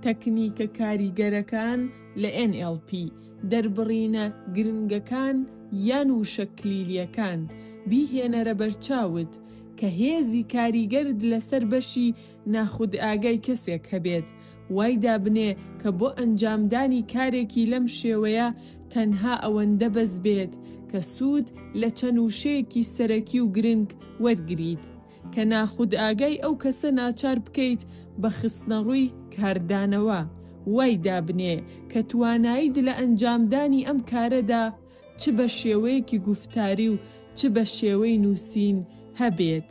تەکنیکە کاریگەرەکان لە NLP، دەربڕینە گرنگەکان یان وشە کلیلیەکان، بیهێنەرە بەرچاوت، کە هێزی کاریگەرت لەسەر بەشی ناخودئاگای کەسێک هەبێت، وای دابنێ کە بۆ ئەنجامدانی کارێکی لەم شێوەیە تەنها ئەوەندە بەس بێت کە سوود لە چەند وشەیەکی سەرەکی و گرنگ وەرگریت کە ناخودئاگای ئەو کەسە ناچار بکەیت بە خستنەڕووی کاردانەوە، وای دابنێ کە تواناییت لە ئەنجامدانی ئەم کارەدا چ بە شێوەیەکی گوفتاری و چ بە شێوەی نووسین هەبێت.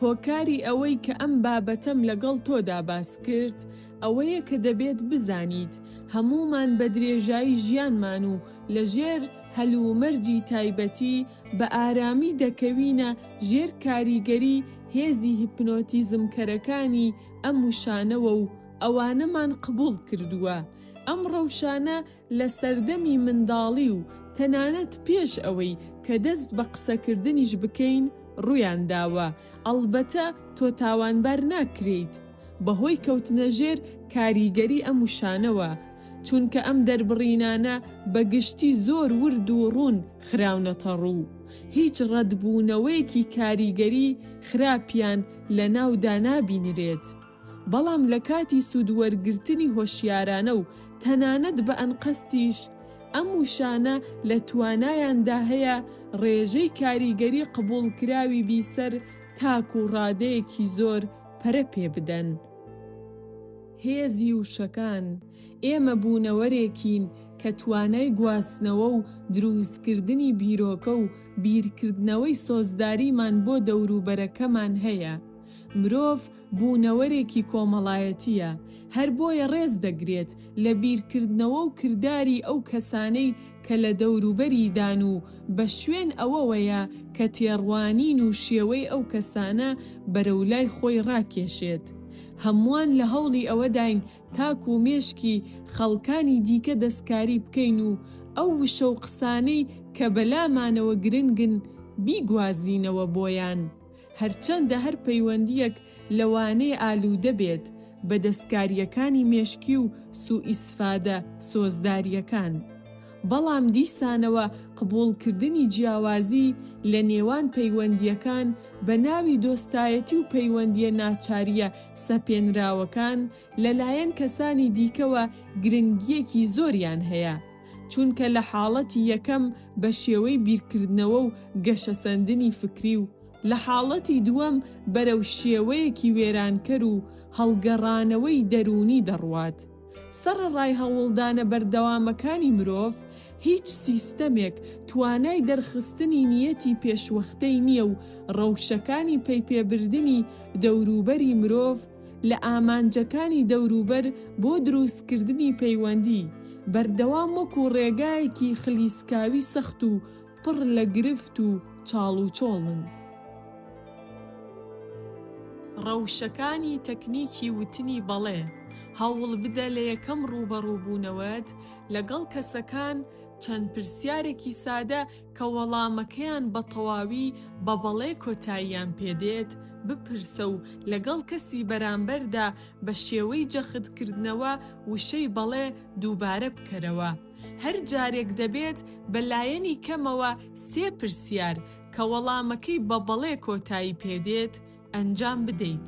هۆکاری ئەوەی کە ئەم بابەتەم لەگەڵ تۆدا باس کرد ئەوەیە کە دەبێت بزانیت هەموومان بە درێژایی ژیانمان و لە ژێر هەلومەرجی تایبەتی بە ئارامی دەکەوینە ژێر کاریگەری هێزی هیپنۆتیزمکەرەکانی ئەم وشانەوە و ئەوانەمان قبوڵ کردووە ئەم ڕەوشانە لە سەردەمی منداڵی و تەنانەت پێش ئەوەی کە دەست بە قسەکردنیش بکەین ڕوویان داوە، ئەڵبەتە تۆ تاوانبار ناکرێیت بەهۆی کەوتنە ژێر کاریگەری ئەم وشانەوە، چونکە ئەم دەربڕینانە بە گشتی زۆر ورد و ڕوون خراونەتە ڕوو، هیچ ڕەتبوونەوەیەکی کاریگەری خراپیان لەناودا نابینرێت. بەڵام لە کاتی سوود وەرگرتنی هۆشیارانە و تەنانەت بە ئەنقەستیش، ئەم وشانە لە توانایاندا هەیە ڕێژەی کاریگەری قبوڵکراوی بیسەر تاکوو ڕادەیەکی زۆر پەرە پێ بدەن. هێزی وشەکان، ئێمە بوونەوەرێکین کە توانای گواستنەوە و دروستکردنی بیرۆکە و بیرکردنەوەی سۆزداریمان بۆ دەوروبەرەکەمان هەیە. مرۆڤ بوونەوەرێکی کۆمەڵایەتییە، هەر بۆیە ڕێز دەگرێت لە بیرکردنەوە و کرداری ئەو کەسانەی کە لە دەوروبەریدان و بە شوێن ئەوەوەیە کە تێڕوانین و شێوەی ئەو کەسانە بەرەو لای خۆی ڕاکێشێت. هەمووان لە هەوڵی ئەوەداین تاکوو مێشکی خەڵکانی دیکە دەستکاری بکەین و ئەو وشە و قسانەی کە بەلامانەوە گرنگن بیگوازینەوە بۆیان. هەرچەندە هەر پەیوەندییەک لەوانەیە ئالوودە بێت بە دەستکارییەکانی مێشکی و سوئیسفادە سۆزدارییەکان، بەڵام دیسانەوە قبوڵکردنی جیاوازی لە نێوان پەیوەندییەکان بە ناوی دۆستایەتی و پەیوەندییە ناچارییە سەپێنراوەکان لەلایەن کەسانی دیکەوە گرنگییەکی زۆریان هەیە. چونکە لە حاڵەتی یەکەم بە شێوەی بیرکردنەوە و گەشەسەندنی فکری و لە حاڵەتی دووەم بەرەو شێوەیەکی وێرانکەر و هەڵگەڕانەوەی دەروونی دەڕوات. سەڕەڕای هەوڵدانە بەردەوامەکانی مرۆڤ، هیچ سیستەمێک توانای دەرخستنی نیەتی پێشوەختەی نییە و ڕەوشەکانی پەیپێبردنی دەوروبەری مرۆڤ لە ئامانجەکانی دەوروبەر بۆ دروستکردنی پەیوەندی، بەردەوام وەکو ڕێگایەکی خلیسکاوی سەخت و پڕ لە گرفت و چاڵوچۆڵن. ڕەوشەکانی تەکنیکی وتنی بەڵێ، هەوڵبدە لە یەکەم ڕووبەڕووبوونەوەت لەگەڵ کەسەکان چەند پرسیارێکی سادە کە وەڵامەکەیان بە تەواوی بە بەڵێ کۆتاییان پێدێت بپرسە و لەگەڵ کەسی بەرامبەردا بە شێوەی جەختکردنەوە وشەی بەڵێ دووبارە بکەرەوە. هەر جارێک دەبێت بە لایەنی کەمەوە سێ پرسیار کە وەڵامەکەی بە بەڵێ کۆتایی پێدێت ئەنجام بدەیت.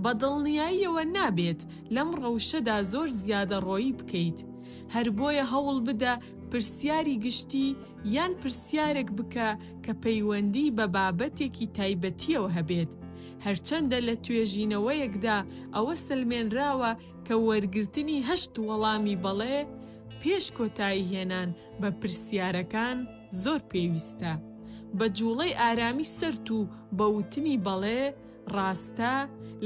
بە دڵنیاییەوە نابێت لەم ڕەوشەدا زۆر زیادەڕۆیی بکەیت. هەر بۆیە هەوڵ بدە پرسیاری گشتی یان پرسیارێک بکە کە پەیوەندیی بە بابەتێکی تایبەتییەوە هەبێت. هەرچەندە لە توێژینەوەیەکدا ئەوە سەلمێنراوە کە وەرگرتنی هەشت وەڵامی بەڵێ پێش کۆتاییهێنان بە پرسیارەکان زۆر پێویستە. بە جوڵەی ئارامی سەرت و بە وتنی بەڵێ، ڕاستە،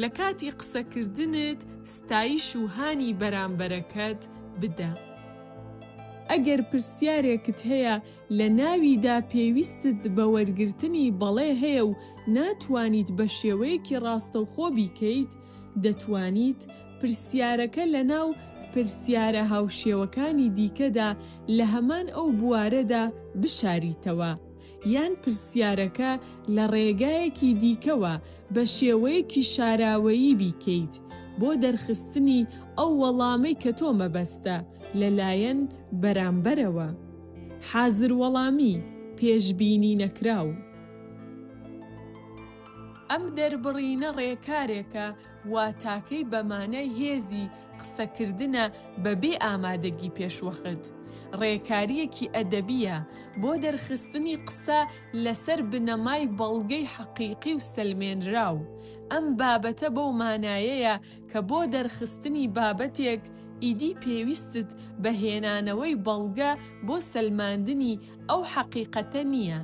لە کاتی قسەکردنت ستایش و هانی بەرامبەرەکەت بدە. ئەگەر پرسیارێکت هەیە لە ناویدا پێویستت بە وەرگرتنی بەڵێ هەیە و ناتوانیت بە شێوەیەکی ڕاستەوخۆ بیکەیت، دەتوانیت پرسیارەکە لەناو پرسیارە هاوشێوەکانی دیکەدا لە هەمان ئەو بوارەدا بشاریتەوە، یان پرسیارەکە لە ڕێگایەکی دیکەوە بە شێوەیەکی شاراوەیی بیکەیت. بۆ دەرخستنی ئەو وەڵامەی کە تۆ مەبەستە لەلایەن بەرامبەرەوە. حازروەڵامی پێشبینی نەکراو. ئەم دەربڕینە ڕێکارێکە واتاکەی بە مانای هێزی قسەکردنە بەبێ ئامادەگی پێشوەخت. ڕێکارییەکی ئەدەبییە بۆ دەرخستنی قسە لەسەر بنەمای بەڵگەی حەقیقی و سەلمێنراو. ئەم بابەتە بەو مانایەیە کە بۆ دەرخستنی بابەتێک ئیدی پێویستت بە هێنانەوەی بەڵگە بۆ سەلماندنی ئەو حەقیقەتە نییە.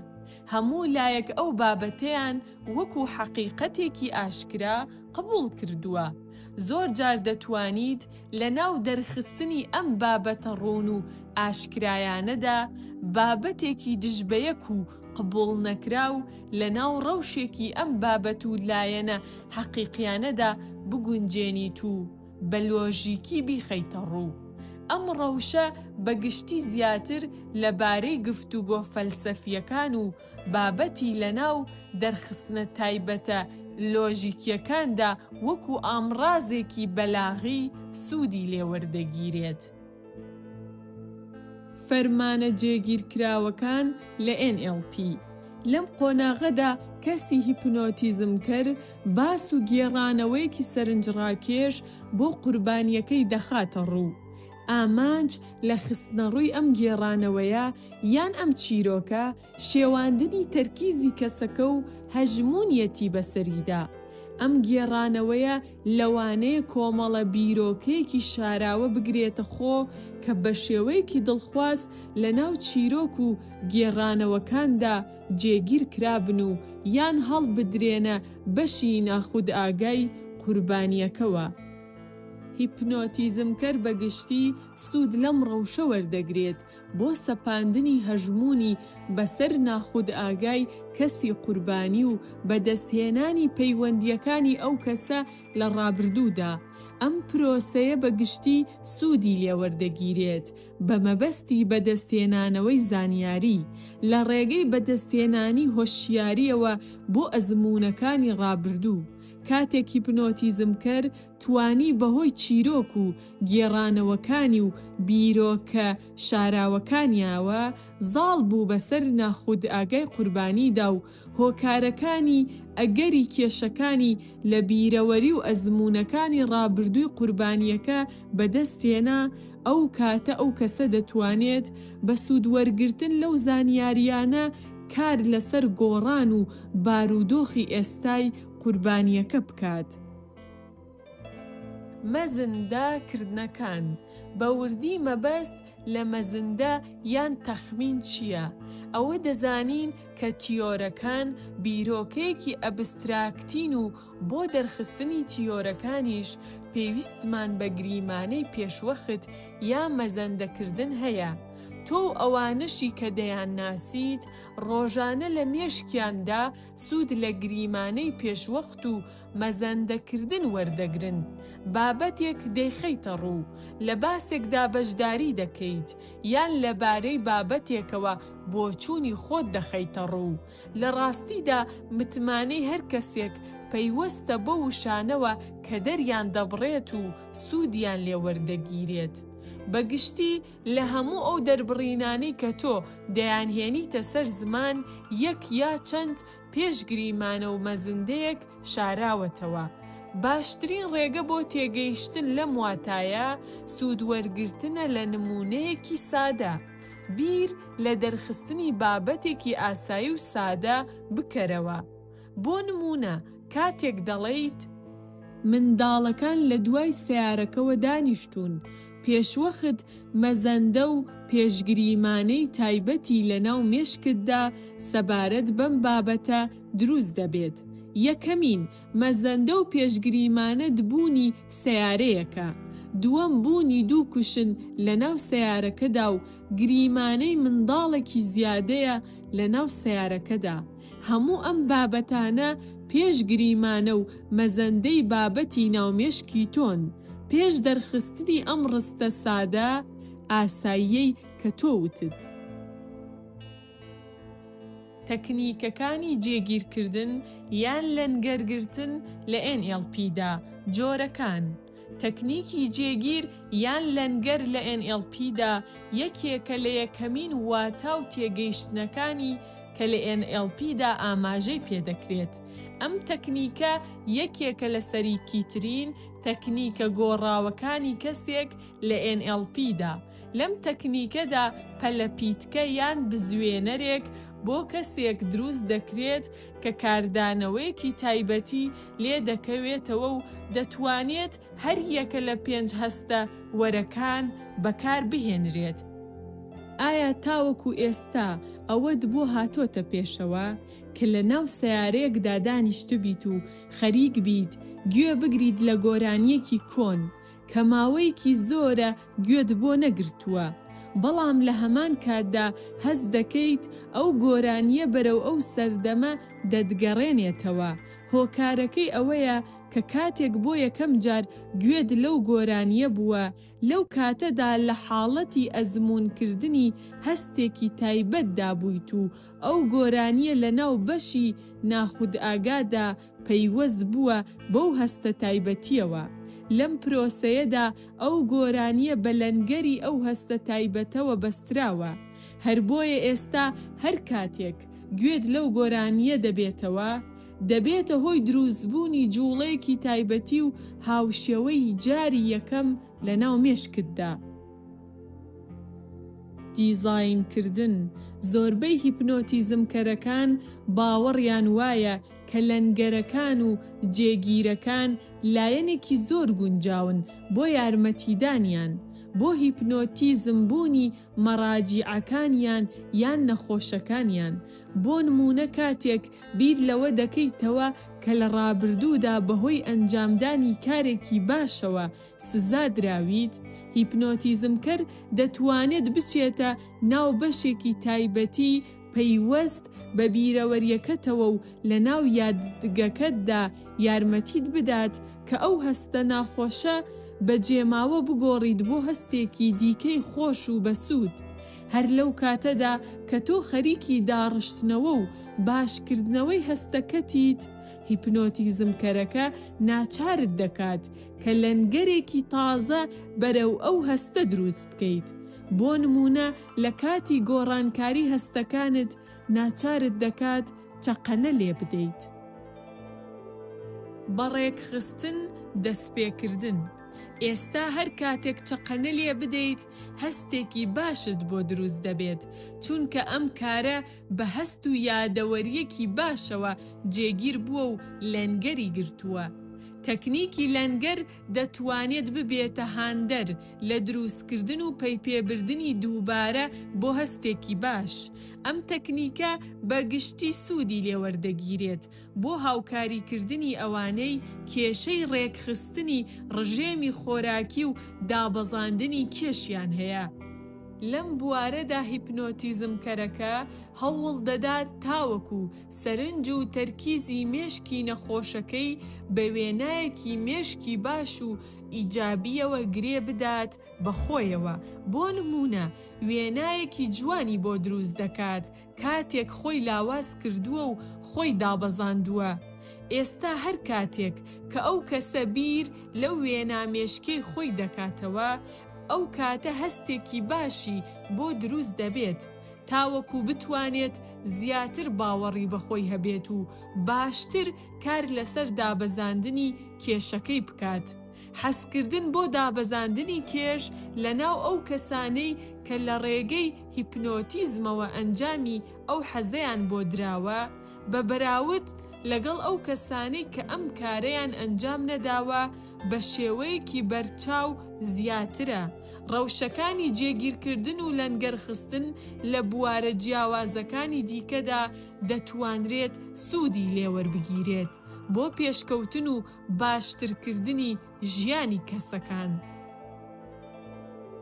هەموو لایەک ئەو بابەتەیان وەکو حەقیقەتێکی ئاشکرا قبوڵ کردووە. زۆر جار دەتوانیت لە ناو دەرخستنی ئەم بابەتە ڕوون و ئاشکرایانەدا بابەتێکی دژبەیەک و قبوڵنەکراو لە ناو ڕەوشێکی ئەم بابەت و لایەنە حەقیقیانەدا بگونجێنیت و بە لۆژیکی بیخەیتە ڕوو. ئەم ڕەوشە بە گشتی زیاتر لە بارەی گفتوگۆ فەلسەفییەکان و بابەتی لە ناو دەرخستنە تایبەتە لۆژیکییەکاندا وەکوو ئامڕازێکی بەلاغی سوودی لێ وەردەگیرێت. فەرمانە جێگیرکراوەکان لە NLP، لەم قۆناغەدا کەسی هیپنۆتیزمکەر باس و گێڕانەوەیەکی سەرنجڕاکێش بۆ قوربانییەکەی دەخاتە ڕوو. ئامانج لە خستنەڕووی ئەم گێڕانەوەیە یان ئەم چیرۆکە، شێواندنی تەرکیزی کەسەکە و هەژموونیەتی بەسەریدا. ئەم گێڕانەوەیە لەوانەیە کۆمەڵە بیرۆکەیەکی شاراوە بگرێتە خۆ کە بەشێوەیەکی دڵخواز لەناو چیرۆک و گێڕانەوەکاندا جێگیر کرابن و یان هەڵبدرێنە بەشی ناخودئاگای قوربانییەکەوە. هیپنۆتیزمکەر بەگشتی سوود لەم ڕەوشە وەردەگرێت بۆ سەپاندنی هەژموونی بەسەر ناخودئاگای کەسی قوربانی و بەدەستهێنانی پەیوەندییەکانی ئەو کەسە لە ڕابردوودا، ئەم پرۆسەیە بە گشتی سوودی لێوەردەگیرێت بە مەبەستی بەدەستهێنانەوەی زانیاری، لە ڕێگەی بەدەستهێنانی هۆشیارییەوە بۆ ئەزموونەکانی ڕابردوو. کاتێک هیپنۆتیزمکەر توانی بەهۆی چیرۆک و گێڕانەوەکانی و بیرۆکە شاراوەکانیاوە زاڵ بوو بەسەر ناخودئاگای قوربانیدا و هۆکارەکانی ئەگەری کێشەکانی لە بیرەوەری و ئەزموونەکانی ڕابردووی قوربانییەکە بەدەست هێنا، ئەو کاتە ئەو کەسە دەتوانێت بە سوودوەرگرتن لەو زانیارییانە کار لەسەر گۆڕان و بارودۆخی ئێستای قوربانییەکە بکات. مەزندە کردنەکان، بە وردی مەبەست لە مەزندە یان تەخمین چییە؟ ئەوە دەزانین کە تیۆرەکان بیرۆکەیەکی ئەبستراکتین و بۆ دەرخستنی تیۆرەکانیش پێویستمان بە گریمانەی پێشوەخت یا مەزەندەکردن هەیە. تۆ و ئەوانەشی کە دەیانناسیت ڕۆژانە لە مێشکیاندا سوود لە گریمانەی پێشوەخت و مەزەندەکردن وەردەگرن، بابەتێک دەیخەیتە ڕوو، لە باسێکدا بەشداری دەکەیت، یان لەبارەی بابەتێکەوە بۆچوونی خۆت دەخەیتە ڕوو. لە ڕاستیدا متمانەی هەر کەسێک پەیوەستە بەو وشانەوە کە دەریان دەبڕێت و سوودیان لێ وەردەگیرێت. بە گشتی لە هەموو ئەو دەربڕینانەی کە تۆ دەیانهێنیتە سەر زمان یەک یا چەند پێش گریمانە و مەزندەیەک شاراوەتەوە. باشترین ڕێگە بۆ تێگەیشتن لەم واتایە سوودوەرگرتنە لە نموونەیەکی سادە. بیر لە دەرخستنی بابەتێکی ئاسایی و سادە بکەرەوە. بۆ نموونە کاتێک دەڵێیت. منداڵەکان لە دوای سەیارەکەوە دانیشتوون، پێشوەخت مەزەندە و پێشگریمانەی تایبەتی لەناو مێشکتدا سەبارەت بەم بابەتە دروست دەبێت. یەکەمین مەزەندە و پێشگریمانەت بوونی سەیارەیەکە. دووەم بوونی دوو کوشن لەناو سەیارەکەدا و گریمانەی منداڵێکی زیادەیە لەناو سەیارەکەدا. هەموو ئەم بابەتانە پێش گریمانە و مەزەندەی بابەتی ناو مێشکی تۆن، پێش دەرخستنی ئەم ڕستە سادە ئاساییەی کە تۆ وتت. تەکنیکەکانی جێگیرکردن یان لەنگەرگرتن لە NLP دا، جۆرەکان. تەکنیکی جێگیر یان لەنگەر لە NLP دا یەکێکە لە یەکەمین واتا و تێگەیشتنەکانی کە لە NLP دا ئاماژەی پێدەکرێت. ئەم تەکنیکە یەکێکە لە سەریکیترین تەکنیکە گۆڕاوەکانی کەسێک لە NLP دا. لەم تەکنیکەدا پەلەپیتکە یان بزوێنەرێک بۆ کەسێک دروست دەکرێت کە کاردانەوەیەکی تایبەتی لێ دەکەوێتەوە و دەتوانێت هەر یەکە لە پێنج هەستە وەرەکان بەکار بهێنرێت. ئایا تاوەکو ئێستا ئەوەت بۆ هاتۆتە پێشەوە کە لە ناو سەیارەیەکدا دانیشتبیت و خەریک بیت گوێ بگریت لە گۆرانییەکی کۆن کە ماوەیەکی زۆرە گوێت بۆ نەگرتووە، بەڵام لە هەمان کاتدا هەست دەکەیت ئەو گۆرانییە بەرەو ئەو سەردەمە دەتگەڕێنێتەوە، هۆکارەکەی ئەوەیە کە کاتێک بۆ یەکەم جار گوێت لەو گۆرانییە بووە، لەو کاتەدا لە حاڵەتی ئەزموونکردنی هەستێکی تایبەتدا بوویت و ئەو گۆرانییە لەناو بەشی ناخودئاگادا پەیوەست بووە بەو هەستە تایبەتییەوە. لەم پرۆسەیەدا ئەو گۆرانییە بە لەنگەری ئەو هەستە تایبەتەوە بەستراوە. هەر بۆیە ئێستا هەر کاتێک گوێت لەو گۆرانییە دەبێتەوە، دەبێتە هۆی دروستبوونی جووڵەیەکی تایبەتی و هاوشێوەی جاری یەکەم لەناو مێشکتدا. دیزاینکردن، زۆربەی هیپنۆتیزمکەرەکان باوەڕیان وایە کە لەنگەرەکان و جێگیرەکان لایەنێکی زۆر گونجاون بۆ یارمەتیدانیان بۆ هیپنۆتیزم بوونی مەراجیعەکانیان یان نەخۆشەکانیان، بۆ نموونە کاتێک بیر لەوە دەکەیتەوە کە لە ڕابردوودا بەهۆی ئەنجامدانی کارێکی باشەوە سزا دراویت، هیپنۆتیزمکەر دەتوانێت بچێتە ناو بەشێکی تایبەتی پەیوەست بە بیرەوەریەکەتەوە و لەناو یادگەکەتدا یارمەتیت بدات کە ئەو هەستە ناخۆشە بە جێماوە بگۆڕیت بۆ هەستێکی دیکەی خۆش و بەسوود. هەر لەو کاتەدا کە تۆ خەریکی داڕشتنەوە و باشکردنەوەی هەستەکەتیت، هیپنۆتیزمکەرەکە ناچارت دەکات کە لەنگەرێکی تازە بەرەو ئەو هەستە دروست بکەیت. بۆ نموونە لە کاتی گۆڕانکاری هەستەکانت ناچارت دەکات چەقەنە لێ بدەیت. بە ڕێکخستن دەستپێکردن، ئێستا هەر کاتێک چەقەنە لێ بدەیت هەستێکی باشت بۆ دروست دەبێت، چونکە ئەم کارە بە هەست و یادەوەرییەکی باشەوە جێگیر بووە و لەنگەری گرتووە. تەکنیکی لەنگەر دەتوانێت ببێتە هاندەر لە دروستکردن و پەیپێبردنی دووبارە بۆ هەستێکی باش. ئەم تەکنیکە بە گشتی سوودی لێوەردەگیرێت بۆ هاوکاریکردنی ئەوانەی کێشەی ڕێکخستنی ڕژێمی خۆراکی و دابەزاندنی کێشیان هەیە. لەم بوارەدا هیپنۆتیزمکەرەکە هەوڵدەدات تاوەکو سەرنج و تەرکیزی مێشکی نەخۆشەکەی بە وێنایەکی مێشکی باش و ئیجابییەوە گرێ بدات بە خۆیەوە، بۆ نموونە وێنایەکی جوانی بۆ دروست دەکات کاتێک خۆی لاواز کردووە و خۆی دابەزاندووە. ئێستا هەر کاتێک کە ئەو کەسە بیر لەو وێنا مێشکیەی خۆی دەکاتەوە، ئەو کاتە هەستێکی باشی بۆ دروست دەبێت تاوەکو بتوانێت زیاتر باوەڕی بەخۆی هەبێت و باشتر کار لەسەر دابەزاندنی کێشەکەی بکات. حەزکردن بۆ دابەزاندنی کێش لەناو ئەو کەسانەی کە لە ڕێگەی هیپنۆتیزمەوە ئەنجامی ئەو حەزەیان بۆ دراوە، بە بەراورد لەگەڵ ئەو کەسانەی کە ئەم کارەیان ئەنجام نەداوە بە شێوەیەکی بەرچاو زیاترە. ڕەوشەکانی جێگیرکردن و لەنگەرخستن لە بوارە جیاوازەکانی دیکەدا دەتوانرێت سوودی لێوەربگیرێت بۆ پێشکەوتن و باشترکردنی ژیانی کەسەکان.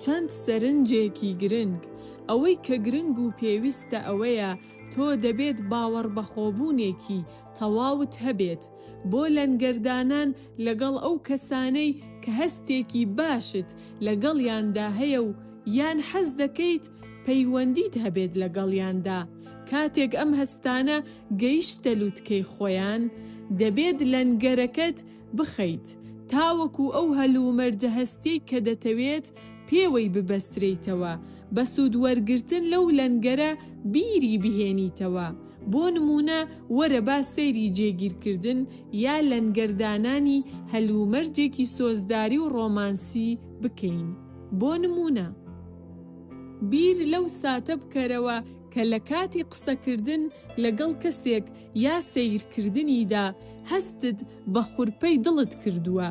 چەند سەرنجێکی گرنگ، ئەوەی کە گرنگ و پێویستە ئەوەیە تۆ دەبێت باوەڕبەخۆبوونێکی تەواوت هەبێت بۆ لەنگەردانان لەگەڵ ئەو کەسانەی کە هەستێکی باشت لەگەڵیاندا هەیە و یان حەز دەکەیت پەیوەندیت هەبێت لەگەڵیاندا، کاتێک ئەم هەستانە گەیشتە لوتکەی خۆیان، دەبێت لەنگەرەکەت بخەیت. تاوەکو ئەو هەلومەرجە هەستیەی کە دەتەوێت پێوەی ببەسترێیتەوە، بە سوودوەرگرتن لەو لەنگەرە بیری بهێنیتەوە. بۆ نموونە وەرە با سەیری جێگیرکردن یا لەنگەردانانی هەلومەرجێکی سۆزداری و ڕۆمانسی بکەین. بۆ نموونە. بیر لەو ساتە بکەرەوە کە لە کاتی قسەکردن لەگەڵ کەسێک یا سەیرکردنیدا هەستت بە خورپەی دڵت کردووە،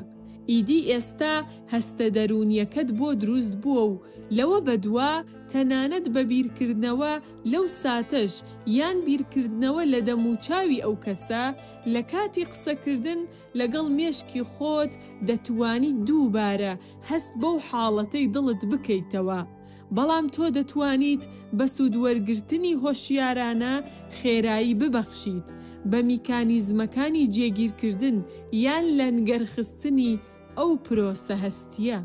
ئیدی ئێستا هەستە دەروونییەکەت بۆ دروست بووە و لەوە بەدوا تەنانەت بە بیرکردنەوە لەو ساتەش یان بیرکردنەوە لە دەموچاوی ئەو کەسە لە کاتی قسەکردن لەگەڵ مێشکی خۆت دەتوانیت دووبارە هەست بەو حاڵەتەی دڵت بکەیتەوە. بەڵام تۆ دەتوانیت بە سوودوەرگرتنی هۆشیارانە خێرایی ببەخشیت بە میکانیزمەکانی جێگیرکردن یان لەنگەرخستنی ئەو پرۆسە هەستییە.